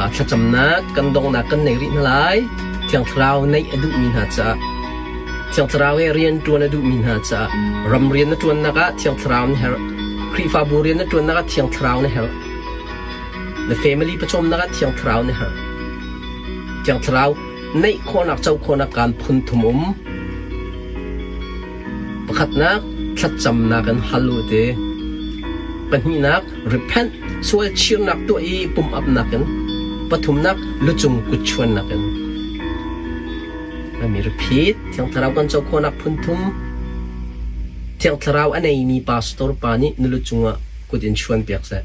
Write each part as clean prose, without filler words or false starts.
Thlacamnak kan donghnak kan nei rih hna lai. Thiang Thlarau neih a duhmi hna caah Thiang Thlarau he rian ṭuan a duhmi hna caah ram rian na ṭuannak ah Thiang Thlarau na herh. Khrihfabu rian na ṭuannak ah Thiang Thlarau na herh. Na family pawcawmnak ah Thiang Thlarau na herh. Thiang Thlarau neih khawhnak co khawhnak kaan phun thum um. Pakhatnak, thlacamnak in hal u ti. Pahnihnak, repent, sual chirnak tuah i pum-apnak in. Pathumnak, lucung kutchuannak in. Let me repeat, Thiang Thlarau kan co khawhnak phun thum. Thiang Thlarau a neimi pastor pa nih na lu cungah kut in chuan piak seh.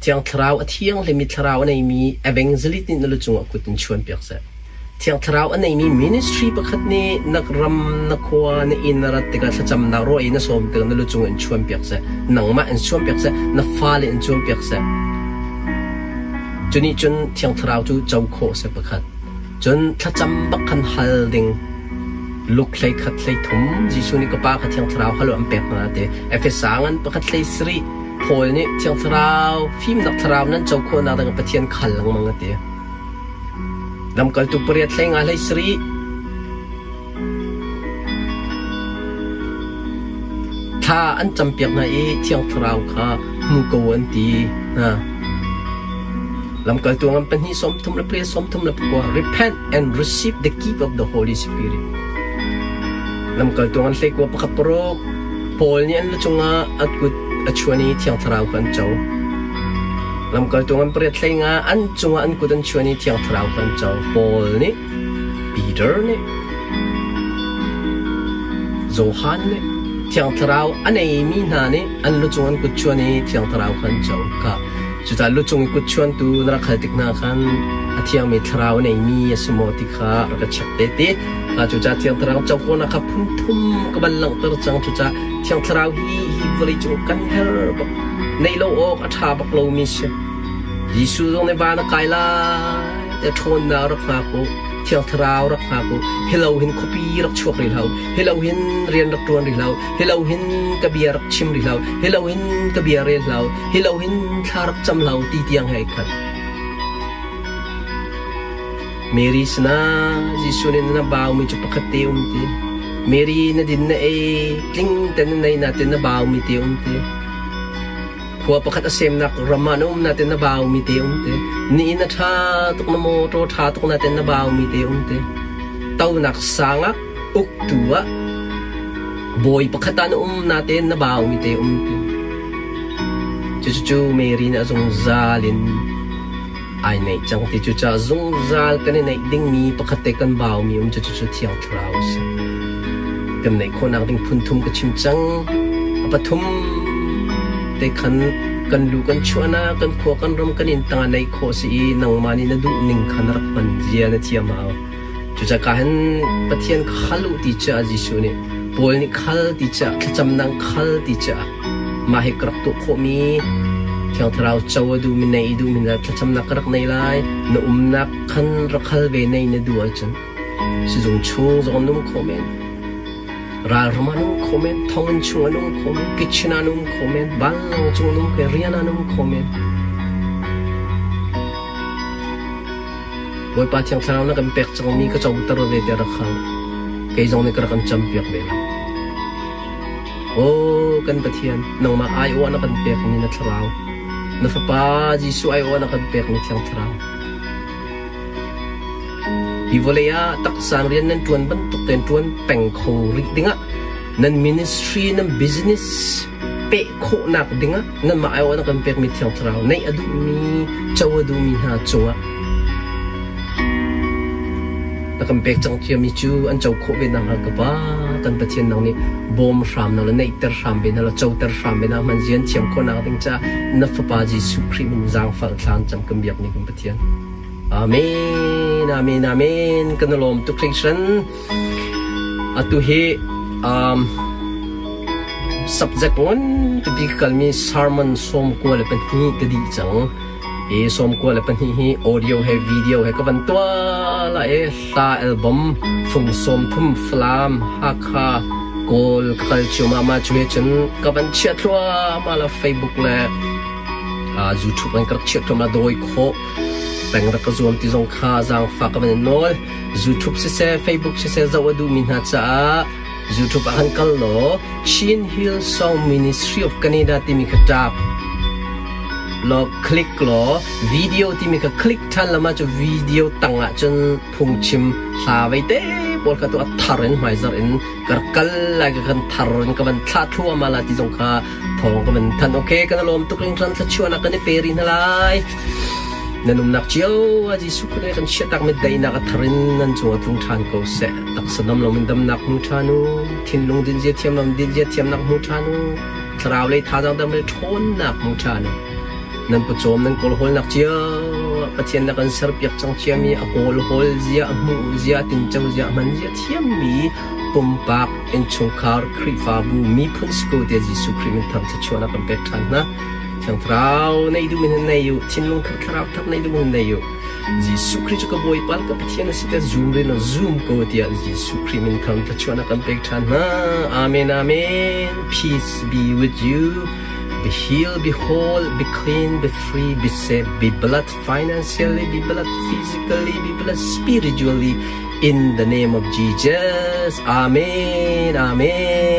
Thiang Thlarau a thianghlimi Thlarau a neimi evangelist nih na lu cungah kut in chuan piak seh. Thiang Thlarau a neimi ministry pakhat nih na ram, na khua, na inn na rat tikah thlacamnak ruah i na sawm tikah na lu cung in chuan piak seh. Nangmah in chuan piak seh, na fale in chuan piak seh. Cu nih cun Thiang Thlarau cu co khawh seh pakhat. Cun thlacam bak khan hal ding. Luke hlei khat hlei thum Jesuh nih ka Pa kha Thiang Thlarau hal an pek hna ti. Efesa ngan pakhat hlei sarih Paul nih Thiang Thlarau fimnak thlarau nan co khawhnak ding Pathian khal lengmang a ti. Lamkaltu pariat hlei nga hlei sarih thla an campiak hna i Thiang Thlarau kha hmu ko an ti hna. Lamkaltu ngan pahnih sawm thum le pariat sawm thum le pakua repent and receive the gift of the Holy Spirit. Lamkaltu ngan hlei kua pakhat paruk Paul nih an lu cungah a kut a chuan i Thiang Thlarau kha an co. Lamkaltu ngan pariat hlei nga an cungah an kut an chuan i Thiang Thlarau kha an co. Paul nih, Peter nih, Johan nih Thiang Thlarau a neimi hna nih an lu cung an kut chuan i Thiang Thlarau kha an co. Ka cucaah lu cung i kut chuantu na rak hal tik hna khan a thiangmi thlarau a neimi a si maw ti kha rak ka check te ti. Cucaah Thiang Thlarau co khawhnak kha phun thum ka van langhter cang. Cucaah Thiang Thlarau hi hi vawleicung kan herh bak. Neih lo awk a ṭha bak lomi si. Jesuh zong nih van a kai lai te ṭhawnnak rak hngak u. Thiang Thlarau rak hngak u. Hi lo hin khuapi rak chuak rih hlah u. Hi lo hin rian rak ṭuan rih hlah u. Hi lo hin ka bia rak chim rih hlah u. Hi lo hin ka bia rel hlah u. Hi lo hin thla rak cam hlah u ti tiang he ai khat. Mary sinah Jesuh nih na baumi cu pakhat te um ti. Mary na din na ei, tling ten na nei natin na baumi te um ti. Khua pakhat a semnak ram ah na um natin na baumi te um ti. Ni in a ṭha tuk na mawṭaw ṭha tuk natin na baumi te um ti. Tonak sang ah uktu ah bawi pakhat ah na um natin na baumi te um ti. Cucu Mary nih a zungzal in ai neih cang ti cucaah zungzal kan i neih dingmi pakhat te kan baumi um cu cucu Thiang Thlarau a si. Kan neih khawhnak ding phun thum ka chim cang. A pathum te khan kan lu kan chuahnak kan khua kan ram kan inn tangah neih khawh si i nangmah nih na duh ning kha na rak hman zia na thiam hau. Cucaah hin Pathian khal u ti caah Jesuh nih Paul nih khal ti caah thlacamnak khal ti caah mah hi ka rak tuah khawhmi Thiang Thlarau co a duhmi nei duhmi na thlacamnak ka rak nei lai na umnak khan rak hal ve nei na duh ahcun sizung chung zong an um khawh men ralram an um khawh men thonginn chung an um khawh men kitchen an um khawh men vanlawng cung an um khawh rian an um khawh men Bawipa Thiang Thlarau na kan pek cangmi ka coter ve tiah rak hal. Kei zong nih ka rak kan campiak ve lai. Aw kan Pathian, nangmah aiawh na kan pekmi na Thlarau, na Fapa Jesuh aiawh na kan pekmi Thiang Thlarau. Hi vawlei ah taksa rian nan ṭuan bantuk tein ṭuan peng kho rih dingah nan ministry, nan business peh khawhnak dingah nanmah aiawh na kan pekmi Thiang Thlarau neih a duhmi, co a duhmi hna cungah na kan pek cang ciami cu an co khawh ve nakhnga ka Pa kan Pathian nang nih bawm hram na la neihter hram ve na la coter hram ve na hman zian thiam khawhnak ding caah na Fapa Jesuh Khrih min zaangfah thlan cam kan biak ni kan Pathian. Amen, amen, amen. Kan lawm tuk hringhran. Atu hi um, subject ngun pipi ka kalmi sermon 92 ka dih cang. Hi 92 hi audio he video he ka van tuah la i hla album fung 30 Falam, Hakha, Kawl ka kal ciammam ah cu he cun ka van chiah thluahmah la Facebook le uh, YouTube in ka rak chiah thluahmah dawi khawh. peng rak ka zuam ti zong kha zaangfah ka van in nawl. YouTube siseh, Facebook siseh zoh a duhmi hna caah YouTube ah han kal law Chin Hill Song Ministry of Canada timi kha tap law click law video timi kha click ṭhan lam ah cu video tang ah cun phungchim hla vei te pawl kha tu a thar in hmaizarh in ka rak kal lai ka kan thar in ka van thlah thluahmah la ti zong kha thawng ka van thanh. Okay, kan lawm tuk ringran thluachuahnak kan i pe rih hna lai. Nan umnak cio ah Jesuh Khrih nih kan chiahtak mi daihnak a thar in nan cungah tlung ṭhan ko seh. Taksa dam loin damnak hmu ṭhan u. Thinlung dinzia thiam lo dinzia thiamnak hmu ṭhan u. Thlarau lei thazaang dam le ṭhawnnak hmu ṭhan u. Nan pawcawm nan kawlhawlnak cio ah Pathian na kan serpiak cang ciami a kawlhawl zia, a hmuh zia, a tinco zia, a hman zia thiammi pumpak, innchungkhar, Khrihfabu, miphun si ko tiah Jesuh Khrih min thar thluachuahnak kan pek ṭhan hna. Thiang Thlarau nei duh in nei u, thinlung thar thlarau thar nei duh in nei u. Jesuh Khrih cu ka Bawipa le ka Pathian a si tiah zum rin law zum ko tiah Jesuh Khrih min thar thluachuahnak kan pek ṭhan hna. Amen, amen. Peace be with you. Be healed, be whole, be clean, be free, be safe, be blessed financially, be blessed physically, be blessed spiritually. In the name of Jesus. Amen. Amen.